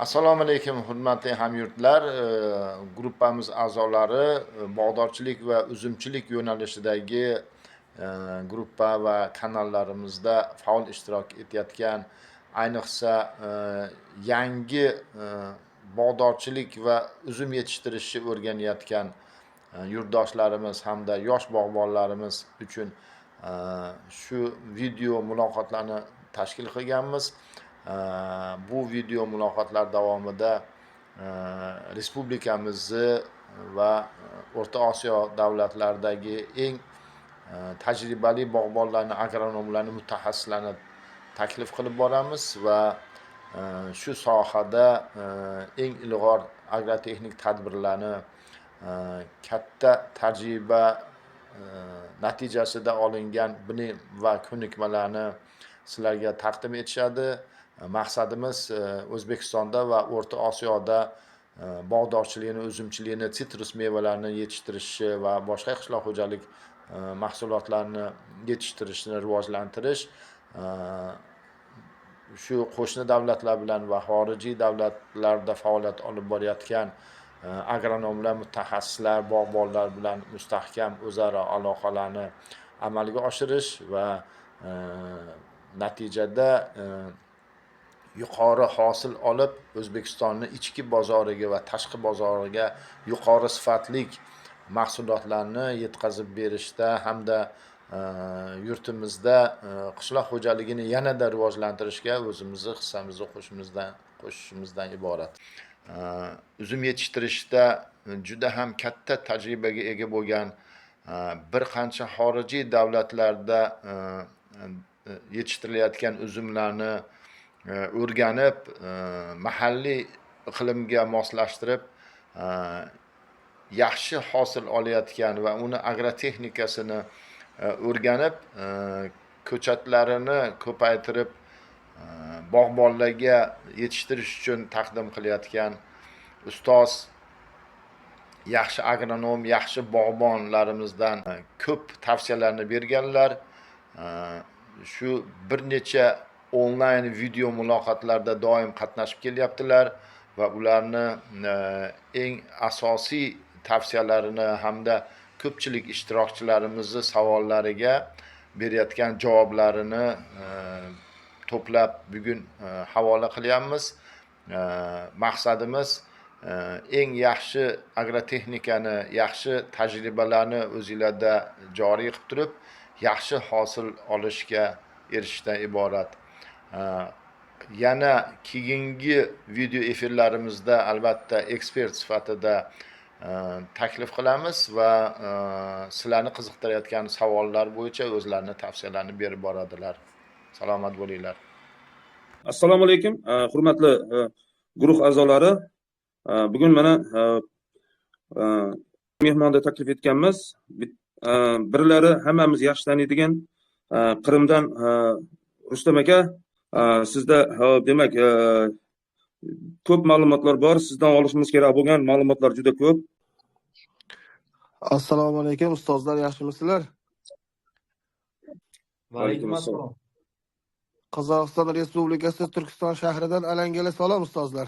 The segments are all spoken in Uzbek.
Assalomu alaykum, hurmatli hamyurtlar. Gruppamiz a'zolari, bog'dorchilik va uzumchilik yo'nalishidagi gruppa va kanallarimizda faol ishtirok etayotgan, ayniqsa yangi bog'dorchilik va uzum yetishtirishni o'rganayotgan yurtdoshlarimiz hamda yosh bog'bonlarimiz uchun shu video muloqotlarni tashkil qilganmiz. Bu video muloqotlar davomida respublikamizni va O'rta Osiyo davlatlaridagi eng tajribali bog'bonlarni, agronomlarni, mutaxassislarni taklif qilib boramiz va shu sohada eng ilg'or agrotexnik tadbirlarni, katta tajriba natijasida olingan bilim va ko'nikmalarni sizlarga taqdim etishadi. Maqsadimiz O'zbekistonda va O'rta Osiyoda bog'dorchilikni, uzumchilikni, sitrus mevalarini yetishtirishni va boshqa qishloq xo'jalik mahsulotlarini yetishtirishni rivojlantirish, shu qo'shni davlatlar bilan va xorijiy davlatlarda faoliyat olib borayotgan agronomlar, mutaxassislar, bog'bonlar bilan mustahkam o'zaro aloqalarni amalga oshirish va natijada yuqori hosil olib, O'zbekistonni ichki bozoriga va tashqi bozoriga yuqori sifatli mahsulotlarni yetkazib berishda hamda yurtimizda qishloq xo'jaligini yanada rivojlantirishga o'zimizni hissamizni qo'shishimizdan iborat. Uzum yetishtirishda juda ham katta tajribaga ega bo'lgan, bir qancha xorijiy davlatlarda yetishtirilayotgan uzumlarni o'rganib, mahalliy iqlimga moslashtirib, yaxshi hosil olayotgan va uni agrotexnikasini o'rganib, ko'chatlarini ko'paytirib, bog'bonlarga yetishtirish uchun taqdim qilayotgan ustoz, yaxshi agronom, yaxshi bog'bonlarimizdan ko'p tavsiyalarni berganlar. Shu bir necha onlayn video muloqotlarda doim qatnashib kelyaptilar va ularni eng asosiy tavsiyalarini hamda ko'pchilik ishtirokchilarimizni savollariga berayotgan javoblarini to'plab bugun havola qilyapmiz. Maqsadimiz eng yaxshi agrotexnikani, yaxshi tajribalarni o'zinglarda joriy qilib turib, yaxshi hosil olishga erishishdan iborat. Yana keyingi video efirlarimizda albatta ekspert sifatida taklif qilamiz va sizlarni qiziqtirayotgan savollar bo'yicha o'zlarini tavsiyalarini berib boradilar. Salomat bo'linglar. Assalomu alaykum, hurmatli guruh a'zolari. Bugun mana mehmonni taklif etganmiz. Birlari hammamiz yaxshi taniydigan Qrimdan Rustam aka. Sizda, demak, ko'p ma'lumotlar bor, sizdan olishimiz kerak bo'lgan ma'lumotlar juda ko'p. Assalomu alaykum, ustozlar, yaxshimisizlar? Va alaykum assalom. Qozog'iston Respublikasi Turkiston shahridan alangali salom, ustozlar.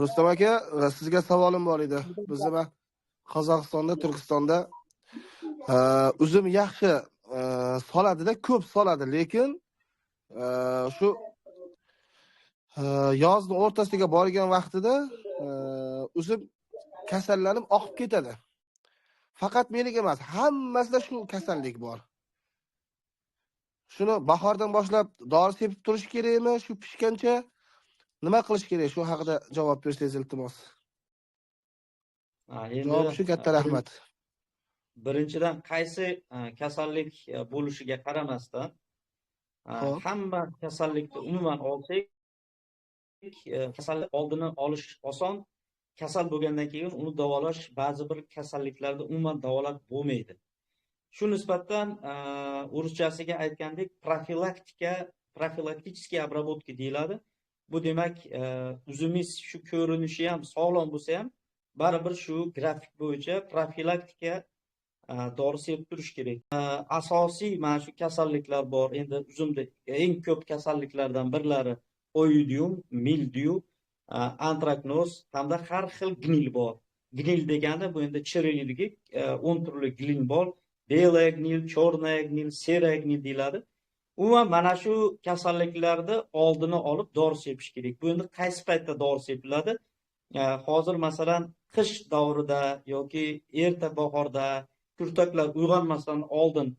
Rustam aka, sizga savolim bor edi. Bizni Qozog'istonda, Turkistonda uzum yaxshi soladida, ko'p soladi, lekin shu yozni o'rtasiga borgan vaqtida uzum kasallanib oqib ketadi. Faqat meniki emas, hammasida shu kasallik bor. Shuni bahordan boshlab dori sepib turish kerakmi, shu pishgancha nima qilish kerak? Shu haqida javob bersangiz, iltimos. Javob shu, katta rahmat. Birinchidan, qaysi kasallik bo'lishiga qaramasdan, hamma kasallikni umuman olsak, kasallik oldini olish oson, kasal bo'lgandan keyin uni davolash, ba'zi bir kasalliklarda umuman davolab bo'lmaydi. Shu nisbatdan, o'rischasiga aytgandek, profilaktika, профилактический обработка deyiladi. Bu demak, uzumingiz shu ko'rinishi ham sog'lom bo'lsa ham, baribir shu grafik bo'yicha profilaktika dori sepib turish kerak. Asosiy mana shu kasalliklar bor. Endi uzumda eng ko'p kasalliklardan birlari Oidium, mildew, antraknoz hamda har xil гниль bor. Гниль degani bu endi chirikligi, 10 turli гниль bor. Белая гниль, черная гниль, серая гниль deyiladi. Umuman mana shu kasalliklarni oldini olib dori sepish kerak. Bu endi qaysi paytda dori sepiladi? Hozir masalan qish davrida yoki erta bahorda kurtaklar uyg'onmasdan oldin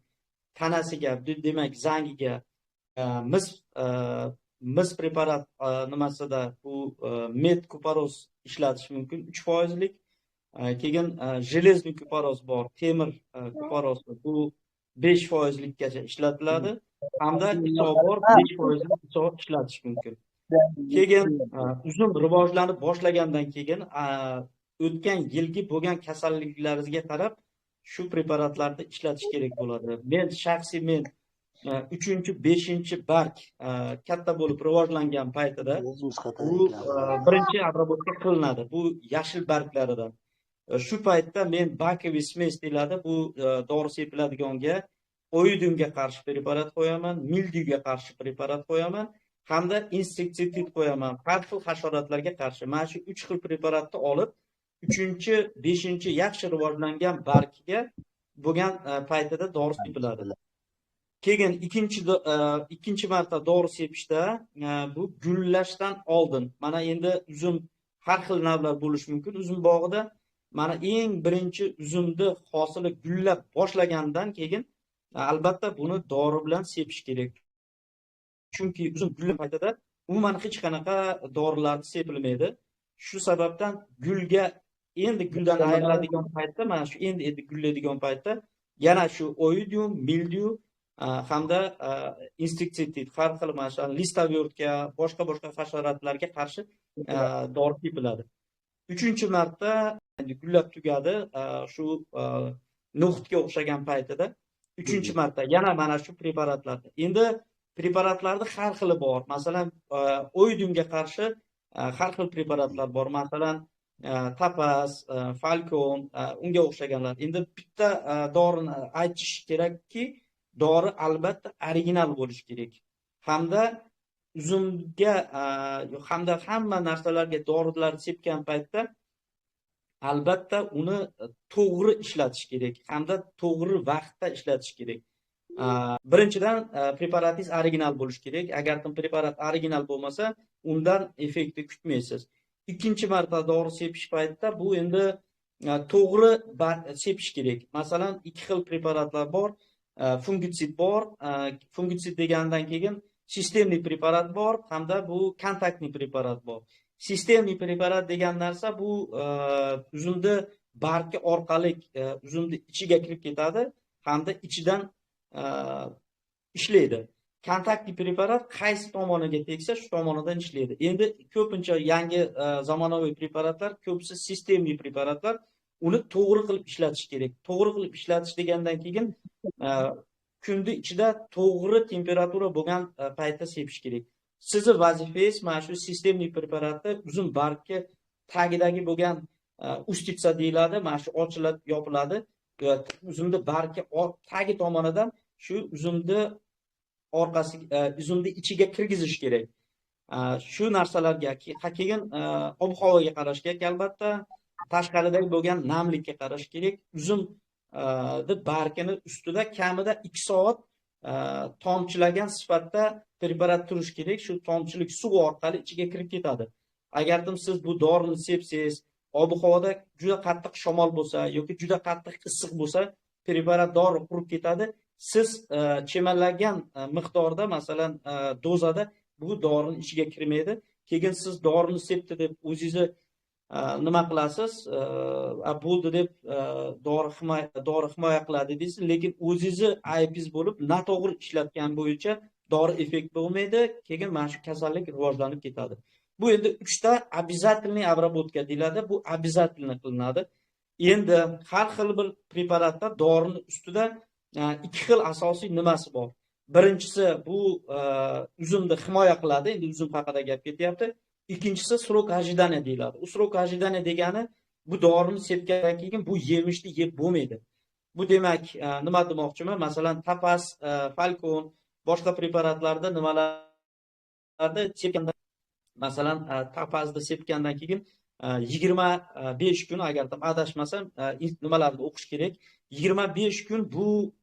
tanasiga, demak zangiga mis preparat nimasida bu med kuparoz ishlatish mumkin 3%lik. Keyin железный kuparoz bor, temir kuparozi, bu 5%likkacha ishlatiladi. Hamda iso bor, 5%lik iso ishlatish mumkin. Keyin uzum rivojlanib boshlagandan keyin o'tgan yilgi bo'lgan kasalliklaringizga qarab shu preparatlarni ishlatish kerak bo'ladi. Men shaxsiy 3-5 barg katta bo'lib rivojlangan paytida bu birinchi обработка qilinadi. Bu yashil barglaridan. Shu paytda men баковый смесь deyiladi, bu dori sepiladigonga oidiumga qarshi preparat qo'yaman, mildyuga qarshi preparat qo'yaman hamda insektisid qo'yaman, har xil hasharotlarga qarshi. Mana shu 3 xil preparatni olib 3-5 yaxshi rivojlangan bargga bo'lgan paytida dori sepiladi. Keyin ikkinchi marta dori sepishda bu gullashdan oldin, mana endi uzum har xil navlar bo'lishi mumkin uzum bog'ida. Mana eng birinchi uzumni hosili gullab boshlagandan keyin albatta buni dori bilan sepish kerak. Chunki uzum gullagan paytida umuman hech qanaqa dorilar sepilmaydi. Shu sababdan gulga endi guldan ayriladigan paytda, mana shu endi gullaydigan paytda yana shu oidium, mildew hamda insektisid, har xil mana shu listovertka, boshqa hasharotlarga qarshi dori sepiladi. 3-marta gullab tugadi, shu no'xtga o'xshagan paytida 3-marta yana mana shu preparatlarni. Endi preparatlarni har xili bor. Masalan, oidiumga qarshi har xil preparatlar bor. Masalan, Tapas, Falcon, unga o'xshaganlar. Endi bitta dorini aytish kerakki, dori albatta original bo'lishi kerak. Hamda uzumga hamda hamma narsalarga dorilar sepgan paytda albatta uni to'g'ri ishlatish kerak hamda to'g'ri vaqtda ishlatish kerak. Birinchidan preparatingiz original bo'lishi kerak. Agar preparat original bo'lmasa, undan effektni kutmaysiz. 2-chi marta dori sepish paytida bu endi to'g'ri sepish kerak. Masalan, 2 xil preparatlar bor. Fungitsid bor. Fungitsid degandan keyin sistemli preparat bor hamda bu kontaktli preparat bor. Sistemli preparat degan narsa bu uzumni bargi orqali uzumni ichiga kirib ketadi hamda ichidan ishlaydi. Kontaktli preparat qaysi tomoniga tegsa shu tomonidan ishlaydi. Endi ko'pincha yangi zamonaviy preparatlar, ko'pisi sistemli preparatlar, uni to'g'ri qilib ishlatish kerak. To'g'ri qilib ishlatish degandan keyin kunni ichida to'g'ri temperatura bo'lgan paytda sepish kerak. Sizni vazifangiz mana shu sistemli preparatni uzum bargga tagidagi bo'lgan ustitsa deyiladi, mana shu ochilib yopiladi. Uzumni bargga tagi tomonidan shu uzumni orqasi, uzumni ichiga kirgizish kerak. Shu narsalarga keyin ob-havoga qarash kerak albatta, tashqaridagi bo'lgan namlikka qarash kerak. Uzumni bargini ustida kamida 2 soat tomchilagan sifatda preparat turish kerak. Shu tomchilik suv orqali ichiga kirib ketadi. Agardim siz bu dorini sepsangiz, ob-havoda juda qattiq shamol bo'lsa yoki juda qattiq issiq bo'lsa, preparat dori qurib ketadi. Siz chemallagan miqdorda, masalan, dozada bu dorini ichiga kirmaydi. Keyin siz dorini sepdi deb o'zingizni nima qilasiz? Bo'ldi deb dori himoya qiladi deysiz, lekin o'zingizni aybingiz bo'lib noto'g'ri ishlatgan bo'yicha dori effekt bo'lmaydi. Keyin mana shu kasallik rivojlanib ketadi. Bu endi 3 ta обязательный обработка deyiladi. Bu обязательно qilinadi. Endi har xil bir preparatda dorini ustida 2 xil asosiy nimasi bor. Birinchisi bu uzumni himoya qiladi. Endi uzum haqida gap ketyapti. Ikkinchisi срок ожидания deyiladi. U срок ожидания degani bu dorini sepgandan keyin bu yemishni yeb bo'lmaydi. Bu demak nima demoqchiman? Masalan, Tapas, Falcon, boshqa preparatlarda nimalarda sepganda Masalan, Tapazni sepgandan keyin 25 kun, agar adashmasam, nimalarni o'qish kerak. 25 kun bu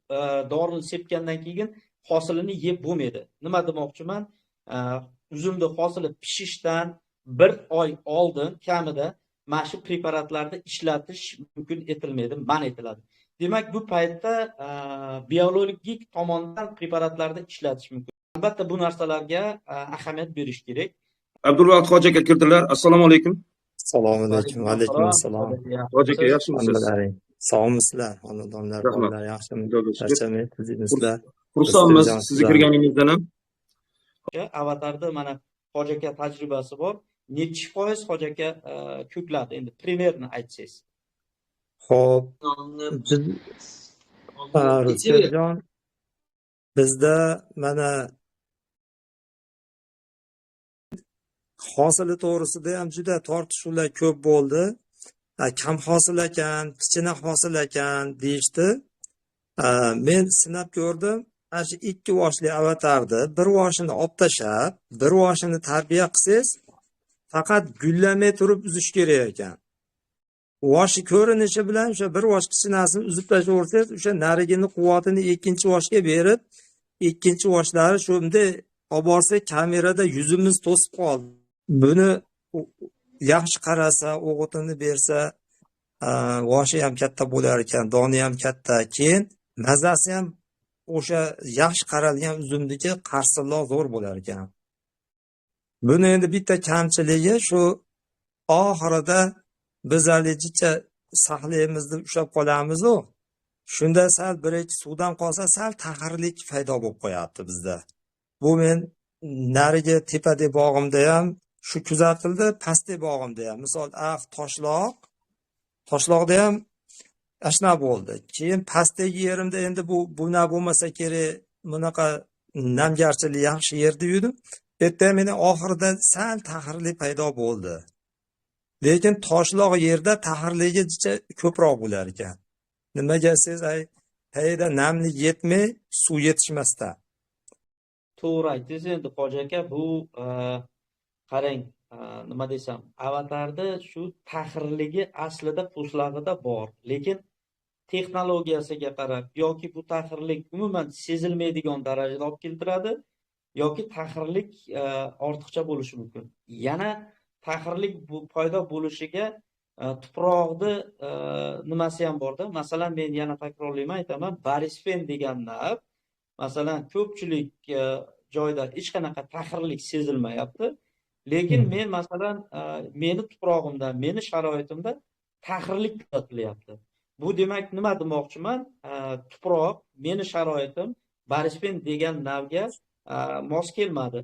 dorini sepgandan keyin hosilini yeb bo'lmaydi. Nima demoqchiman? Uzumni hosili pishishdan 1 oy oldin kamida mana shu preparatlarni ishlatish mumkin etilmaydi, man etiladi. Demak, bu paytda biologik tomondan preparatlarni ishlatish mumkin. Albatta bu narsalarga ahamiyat berish kerak. Abdulvahid hoji aka kirdilar. Assalomu alaykum. Assalomu alaykum. Va alaykum assalom. Hoji aka, yaxshimisiz? Sog'misizlar, xonadonlar, bolalar yaxshimi? Charchamay, tuzukmisizlar? Xursandmiz sizni kirganingizdan ham. Avatarda mana hoji aka tajribasi bor. Nechi foiz hoji aka ko'kladi? Endi primerni aytsangiz. Xo'p, Rustamjon, bizda mana hosili to'g'risida ham juda tortishuvlar ko'p bo'ldi. Kam hosil ekan, kichkina hosil ekan deyishdi. Men sinab ko'rdim. Mana shu 2 voshli avatarni bir voshini olib tashlab, bir voshini tarbiya qilsangiz, faqat gullamay turib uzish kerak ekan. Voshi ko'rinishi bilan o'sha bir vosh kichinasini uzib tashlayversangiz, o'sha narigini quvvatini ikkinchi voshga berib, ikkinchi voshlari shu bunday olib borsak, kamerada yuzimiz to'sib qoldi. Buni yaxshi qarasa, o'g'itini bersa, voshi ham katta bo'lar ekan, doni ham katta. Keyin mazasi ham o'sha yaxshi qaralgan uzumniki qarsilloq zo'r bo'lar ekan. Buni endi bitta kamchiligi shu oxirida biz haligicha saqlaymiz deb ushlab qolamiz-u. Shunda sal bir-ikki suvdan qolsa, sal taxirlik paydo bo'lib qo'yapti bizda. Bu men narigi tepadagi bog'imda ham shu kuzatildi, pastdagi bog'imda ham. Misol, Toshloqda ham ashna bo'ldi. Keyin pastdagi yerimda endi bu buna bo'lmasa kerak, bunaqa namgarchilik yaxshi yerda yurdim. Bu yerda ham meni oxirida sal taxirlik paydo bo'ldi. Lekin toshloq yerda taxirligi ko'proq bo'lar ekan. Nimaga desangiz, tagida namlik yetmay, suv yetishmasdan. To'g'ri aytdingiz endi hoji aka, bu qarang, nima desam, avatarda shu taxirligi aslida po'stlag'ida bor, lekin texnologiyasiga qarab yoki bu taxirlik umuman sezilmaydigan darajada olib keltiradi yoki taxirlik ortiqcha bo'lishi mumkin. Yana taxirlik bu paydo bo'lishiga tuproqni nimasi ham borda. Masalan, men yana takrorlayman, aytaman, Barisfen degan nav, masalan, ko'pchilik joyda hech qanaqa taxirlik sezilmayapti. Lekin men masalan, meni tuprog'imda, meni sharoitimda taxirlik kuzatilyapti. Bu demak nima demoqchiman? Tuproq, meni sharoitim Barisfen degan navga mos kelmadi.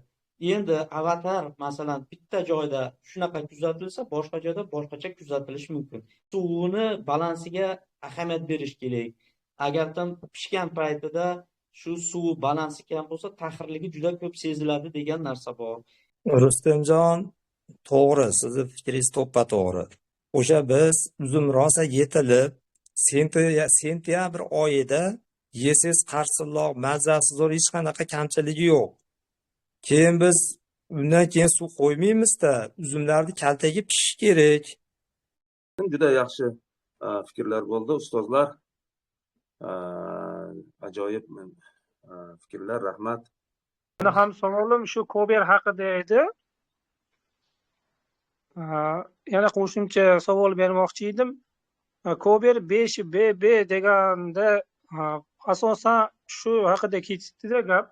Endi avatar masalan bitta joyda shunaqa kuzatilsa, boshqa joyda boshqacha kuzatilishi mumkin. Suvini balansiga ahamiyat berish kerak. Agar tam pishgan paytida shu suv balansi kam bo'lsa, taxirligi juda ko'p seziladi degan narsa bor. Rustamjon, to'g'ri, sizni fikringiz to'ppa-to'g'ri. O'sha biz uzum rosa yetilib, sentyabr oyida yesangiz qarsilloq, mazasi zo'r, hech qanaqa kamchiligi yo'q. Keyin biz undan keyin suv qo'ymaymiz-da, uzumlarni kaltagi pishishi kerak. Juda yaxshi fikrlar bo'ldi, ustozlar. Ajoyib fikrlar, rahmat. Meni ham savolim shu Kober haqida edi. Yana qo'shimcha savol bermoqchi edim. Kober 5BB deganda asosan shu haqida ketdi gap.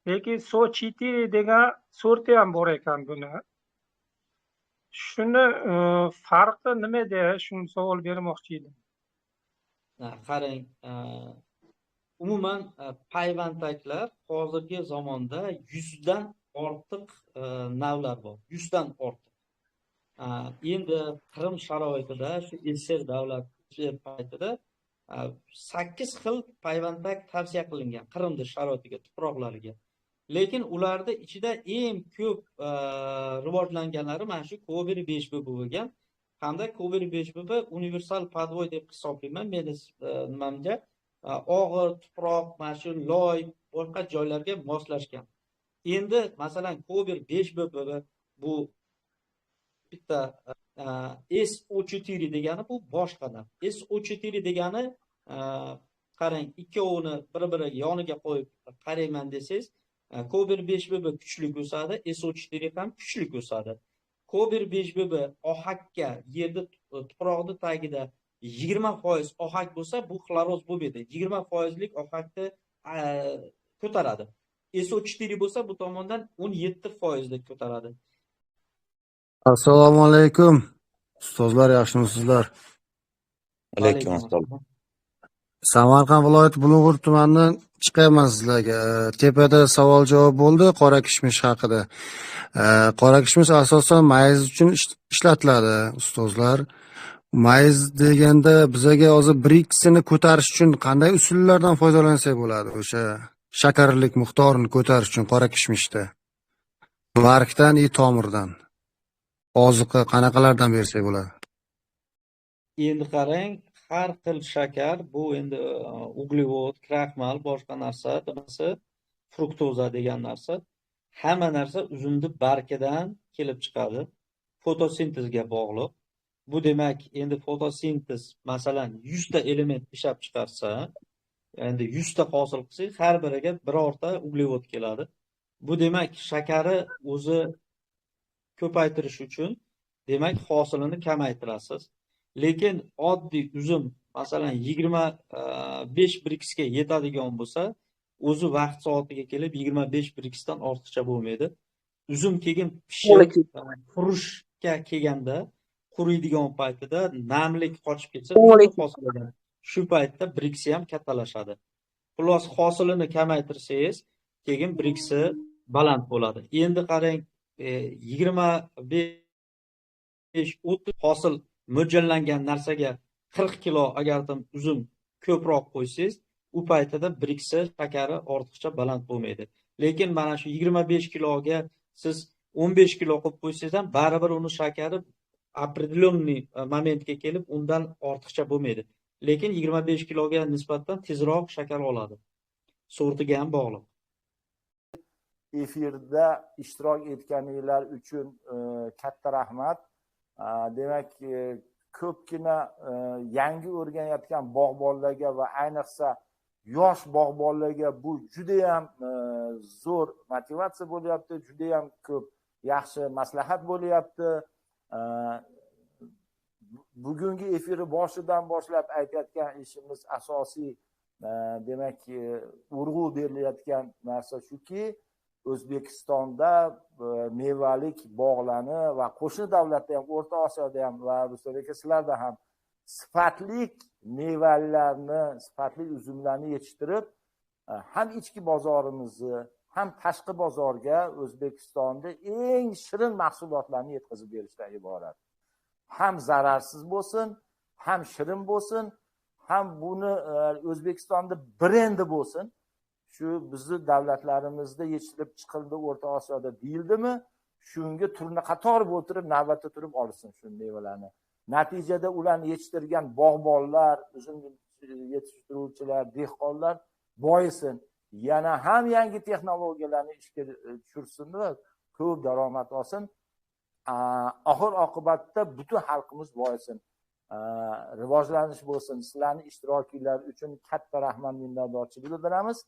Lekin So4 degan sorti ham bor ekan buni. Shuni farqi nimada? Shuni savol bermoqchi edim. Qarang, umuman payvandaklar hozirgi zamonda 100 dan ortiq navlar bor. 100 dan ortiq. Endi Qrim sharoitida, shu SSR davlati paytida 8 xil payvandak tavsiya qilingan Qrimning sharoitiga, tuproqlariga. Lekin ularda ichida eng ko'p rivojlanganlari mana shu Kober 5B bo'lgan. Hamda Kober 5B universal podvoy deb hisoblayman meni nimamga. Og'ir tuproq, mana shu loy, boshqa joylarga moslashgan. Endi masalan Kober 5B bu Bitta SO4 degani bu boshqa narsa. SO4 degani qarang, ikkovini bir-biriga yoniga qo'yib qarayman desangiz, Kober 5BB kuchli o'sadi, SO4 ham kuchli o'sadi. Kober 5BB ohakka yerda tuproqni tagida 20% ohak bo'lsa, bu xloroz bo'lmaydi. 20%lik ohakni ko'taradi. SO4 bo'lsa, bu tomondan 17%lik ko'taradi. Assalomu alaykum. Ustozlar, yaxshimisizlar? Alaykum assalom. Samarqand viloyati Bulung'ur tumanidan chiqyapman sizlarga. Tepada savol javob bo'ldi qora kishmish haqida. Qora kishmish asosan mayiz uchun ishlatiladi, ustozlar. Mayiz deganda bizaga hozir Briksini ko'tarish uchun qanday usullardan foydalansak bo'ladi? O'sha shakarlik miqdorini ko'tarish uchun qora kishmishda. Bargdan и tomirdan. Oziqa qanaqalardan bersak bo'ladi? Endi qarang, har xil shakar, bu endi uglevod, kraxmal, boshqa narsa, nimasi, fruktoza degan narsa, hamma narsa uzumni bargidan kelib chiqadi. Fotosintezga bog'liq. Bu demak, endi fotosintez masalan 100 ta element ishlab chiqarsa, endi 100 ta hosil qilsak, har biriga birorta uglevod keladi. Bu demak, shakari o'zi ko'paytirish uchun, demak, hosilini kamaytirasiz. Lekin oddiy uzum masalan 25 briksga yetadigan bo'lsa, o'zi vaqt soatiga kelib 25 briksdan ortiqcha bo'lmaydi. Uzum keyin pishib qurishga kelganda, quriydigan paytida namlik qochib ketsa, hosilidan shu paytda briksi ham kattalashadi. Xullas, hosilini kamaytirsangiz, keyin briksi baland bo'ladi. Endi qarang, 25-30 hosil mo'ljallangan narsaga 40 kilo agarda uzum ko'proq qo'ysangiz, u paytida briksi shakari ortiqcha baland bo'lmaydi. Lekin mana shu 25 kiloga siz 15 kilo qo'yib qo'ysangiz ham baribir uni shakari определенный momentga kelib undan ortiqcha bo'lmaydi. Lekin 25 kiloga nisbatan tezroq shakar oladi. Sortiga ham bog'liq. Efirda ishtirok etganinglar uchun katta rahmat. Demak, ko'pgina yangi o'rganayotgan bog'bonlarga va ayniqsa yosh bog'bonlarga bu juda ham zo'r motivatsiya bo'lyapti, juda ham ko'p yaxshi maslahat bo'lyapti. Bugungi efiri boshidan boshlab aytayotgan ishimiz asosiy, demak, urg'u berilayotgan narsa shuki, O'zbekistonda mevalik bog'larni va qo'shni davlatda ham, O'rta Osiyoda ham va Rustam aka sizlarda ham sifatli mevalarni, sifatli uzumlarni yetishtirib, ham ichki bozorimizni, ham tashqi bozorga O'zbekistonda eng shirin mahsulotlarni yetkazib berishdan iborat. Ham zararsiz bo'lsin, ham shirin bo'lsin, ham buni O'zbekistonda brendi bo'lsin. Shu bizni davlatlarimizda yetishtirib chiqildi O'rta Osiyoda deyildimi, shunga turni qator o'tirib navbatda turib olsin shu mevalarni. Natijada ularni yetishtirgan bog'bonlar, uzum yetishtiruvchilar, dehqonlar boyisin, yana ham yangi texnologiyalarni ishga tushirsin va ko'p daromad olsin. Oxir oqibatda butun xalqimiz boyisin, rivojlanish bo'lsin. Sizlarning ishtirokinglar uchun katta rahmat, minnatdorchilik bildiramiz.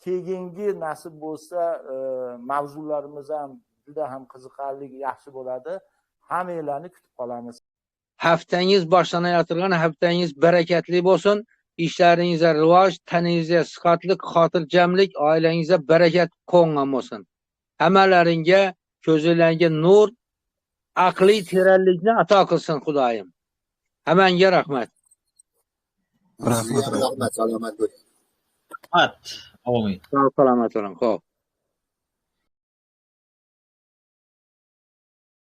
Keyingi nasib bo'lsa mavzularimiz ham juda ham qiziqarli, yaxshi bo'ladi. Hammanglarni kutib qolamiz. Haftangiz boshlanayotgan haftangiz barakatli bo'lsin. Ishlaringizga rivoj, taningizga sihatlik, xotirjamlik, oilangizga barakat qo'ngan bo'lsin. Hammalaringga ko'zlaringga nur, aqliy teranlikni ato qilsin Xudoyim. Hammangga rahmat. Rahmat, rahmat, salomat bo'ling. Rahmat. Amin. Sog' salomat bo'ling. Xo'p.